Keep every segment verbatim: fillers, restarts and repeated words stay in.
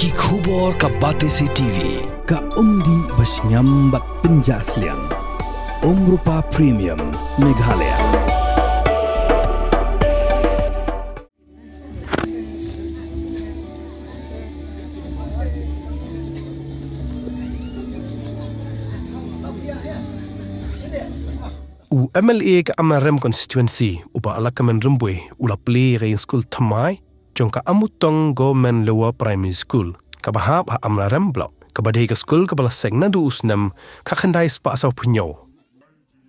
Ki khubor ka Batesi T V, ka umdih ba shngiam bad pynjah sliang. Umrupa Premium, Meghalaya. U M L A ka Amlarem Constituency, u Bah Lahkmen Rymbui, u la plie ïa ka ïing skul thymmai jong ka Amutong Government Lower Primary School, kaba hap ha Amlarem Block, kaba dei ka skul kaba la seng naduh u snem khatkhyndai spah sawphew hynñiew.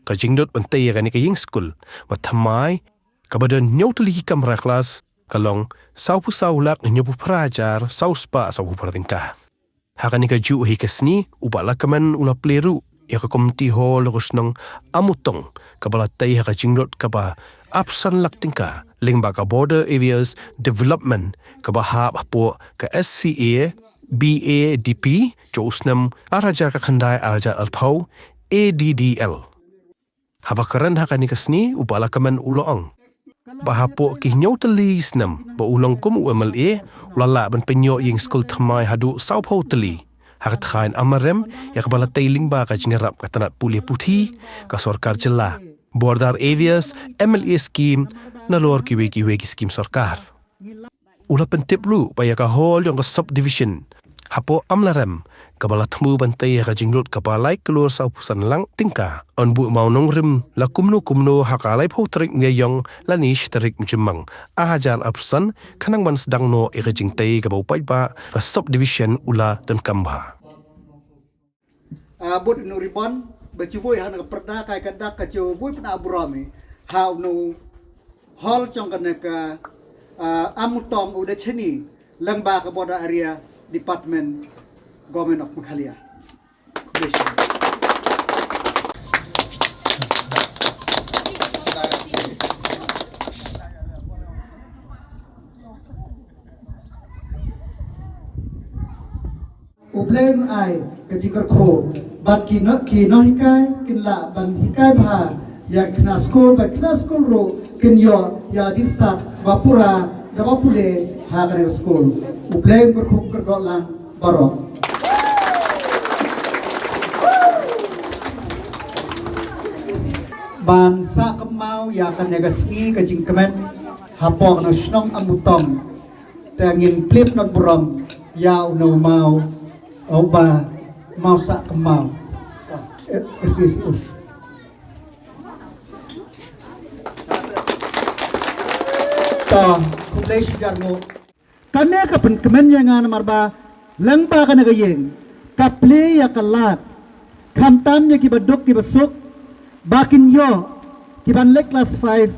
Ka jinglut ban tei ïa kane ka ïing skul ba thymmai, kaba don hynñiew tylli ki kamra klas, ka long sawphew saw lak hynñiewphew phra hajar saw spah sawphew phra tyngka. Ha kane kajuh hi ka sngi, u Bah Lahkmen u la plie ruh ïa ka Community Hall ka shnong Amutong, kaba la tei ha ka jinglut kaba arphew san lak tyngka lyngba ka Border Areas Development, kaba hap hapoh ka S C A B A D P jong u snem ar hajar khyndai ar hajar arphew, A D D L. Haba kren ha kane ka sngi, u Bah Lahkmen u la ong ba hapoh ki hynñiew tylli snem ba u long kum u M L A, u la lah ban pynïoh ïing skul thymmai haduh sawphew tylli ha ka thaiñ Amlarem, ïa kaba la tei lyngba ka jingïarap ka tnat pule puthi ka sorkar jylla, Border Areas, M L A scheme, nalor kiwei kiwei ki scheme sorkar. U la pyntip ruh ba ïa ka hall jong ka subdivision hapoh Amlarem, kaba la thmu ban tei ha ka jinglut kaba lai klur sawphew san lak tyngka, yn buh mawnongrim la kumno kumno ha ka laiphew tarik Naiïong lane shi tarik Jymmang ar hajar arphew san, khnang ban sdang noh ïa ka jingtei kaba u paidbah ka subdivision u la donkam bha. Ah, bud inu ribbon ba ju vui ha na ka pyrda kai ka dak ka ju vui pynah burom i ha unu hall jong kane ka, ah, Amutong u da chini lyngba ka Border Area Department, Government of Meghalaya. U Blei un ai ka jingkyrkhu bad ki no, ki nonghikai kin lah ban hikai bha ïa khynnah skul bad khynnah skul ruh kin ïoh ïa jingstad ba pura da ba pule ha kane ka skul. U Blei un kyrkhu kyrdoh lang baroh. Ban sah kynmaw ïa kane ka sngi ka jingkmen hapoh ka shnong Amutong. Te ngin plie pynban burom ïa u nongmaw, u ba maw sah kynmaw. Eh, excuse, uh. To, khublei shi hajar nguh. Kane ka pynkmen ïa nga namar ba lyngba kane ka ïing ka plie ïa ka lad. Khamtam ïa kiba duk kiba suk ba kin ïoh, kiban leit klas five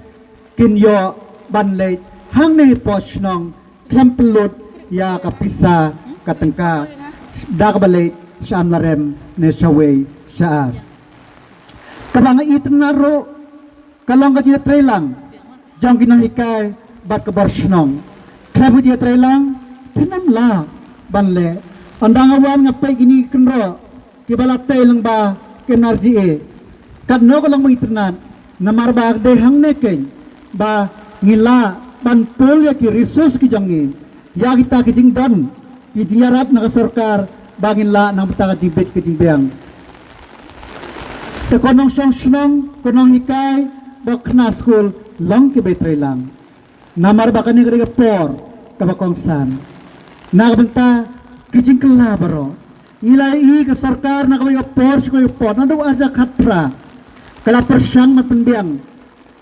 kin ïoh ban leit hangne hapoh shnong khlem pynlut ïa ka pisa ka tyngka da kaba leit sha Amlarem ne shawei sha ar. Kaba nga itynnad ruh ka long ka jingïatreilang jong ki nonghikai bad ka bor shnong. Khlem ka jingïatreilang phin ym lah ban leh. Ynda nga wan nga peit kine ki kynroh kiba la tei lyngba ka N R G A. Katno ka long ba itynnad namar ba dei hangne keiñ ba ngi lah ban pul ïa ki resource ki jong ngi, ïa kita ki jingdon, ki jingïarap na ka sorkar ba ngin lah nang bynta ka jingbit ka jingbiang. Te ko nongshong shnong, ko nonghikai bad khynnah skul long kiba ïatreilang. Namar ba kane ka dei ka por kaba kongsan na ka bynta ki jingkylla baroh. Ngi la ïohi ka sorkar na kawei ka por sha kawei ka por, naduh ar hajar khatphra ka la pyrshang ban pynbiang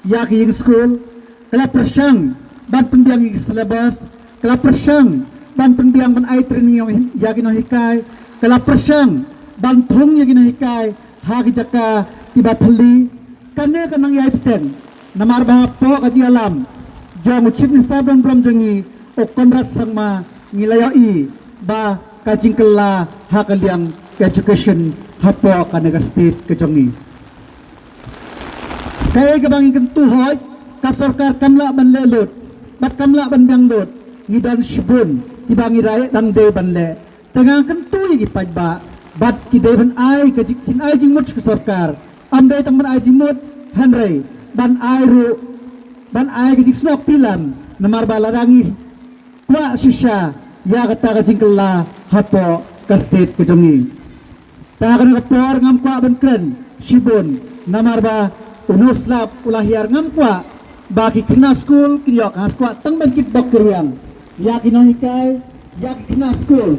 ïa ki ïing skul, ka la pyrshang ban pynbiang ïa ki syllabus, ka la pyrshang ban pynbiang ban ai training ïa ki nonghikai, ka la pyrshang ban thung ïa ki nonghikai ha ki jaka kiba thylli. Kane ka nang ïai bteng namar ba hapoh ka jingïalam jong u Chief Minister ba donburom jong ngi, u Conrad Sangma, ngi la ïohi ba ka jingkylla ha ka liang education hapoh kane ka state ka jong ngi. Kaei kaba ngi kyntu hoi, ka sorkar kam lah ban leh lut bad kam lah ban biang lut. Ngi don shibun kiba ngi dang dei ban leh. Te nga kyntu ïa ki paidbah bad ki dei ban ai ka jing, kin ai jingmut sha ka sorkar. Ym dei tang ban ai jingmut, hynrei ban ai ruh, ban ai ka jingsnoh tilam namar ba lada ngi kwah shisha ïa kata ka jingkylla hapoh ka state ka jong ngi. Ta kane ka por ngam kwah ban kren shibun namar ba u Nongslap u la hiar, ngam kwah ba ki khynnah skul kin ïoh, nga kwah tang ban kitbok kitrwiang ïa ki nonghikai, ïa ki khynnah skul.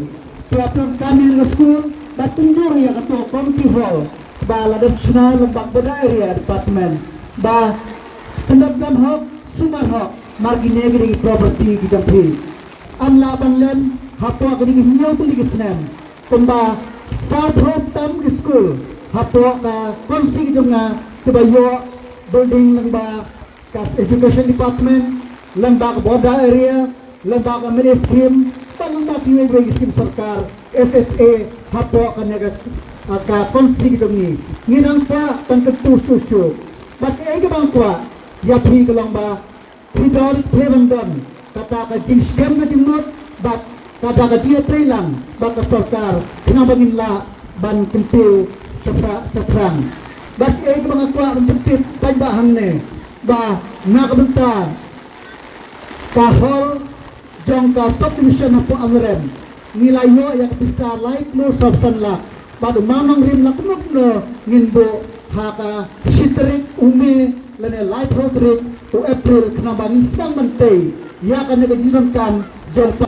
Ki la pyndonkam ïa ka skul ba tynjur ïa kato community hall ba la dep shna lyngba ka border area department ba pyndap dam hok, sumar hok, mar kine ki dei ki property ki jong phi. Am lah ban lem hapoh kine ki hynñiew tylli ki snem kumba saw phew tam ki skul hapoh ka constituency jong nga kiba ïoh building lyngba ka education department, lyngba ka border area, lyngba ka M L A scheme, bad lyngba kiwei kiwei ki scheme sorkar S S A hapoh kane ka, ka constituency jong ngi. Ngi nang kwah ban kyntu shuh shuh. Bad kaei kaba nga kwah ïa phi ka long ba phi don, phi ban don kata ka jingskhem ka jingmut bad kata ka jingïatreilang bad ka sorkar khnang ba ngin lah ban kyntiew shaphrang, shaphrang. Bad kaei kaba nga kwah ban pyntip paidbah hangne ba na ka bynta ka hall jong ka subdivision hapoh Amlarem ngi la ïoh ïa ka pisa lai klur saw phew san lak. Bad u Mawngrim ngi la kumno kumno ngin buh ha ka shi tarik u May lane lai phew tarik u April khnang ba ngin sdang ban tei ïa kane ka jingdonkam jong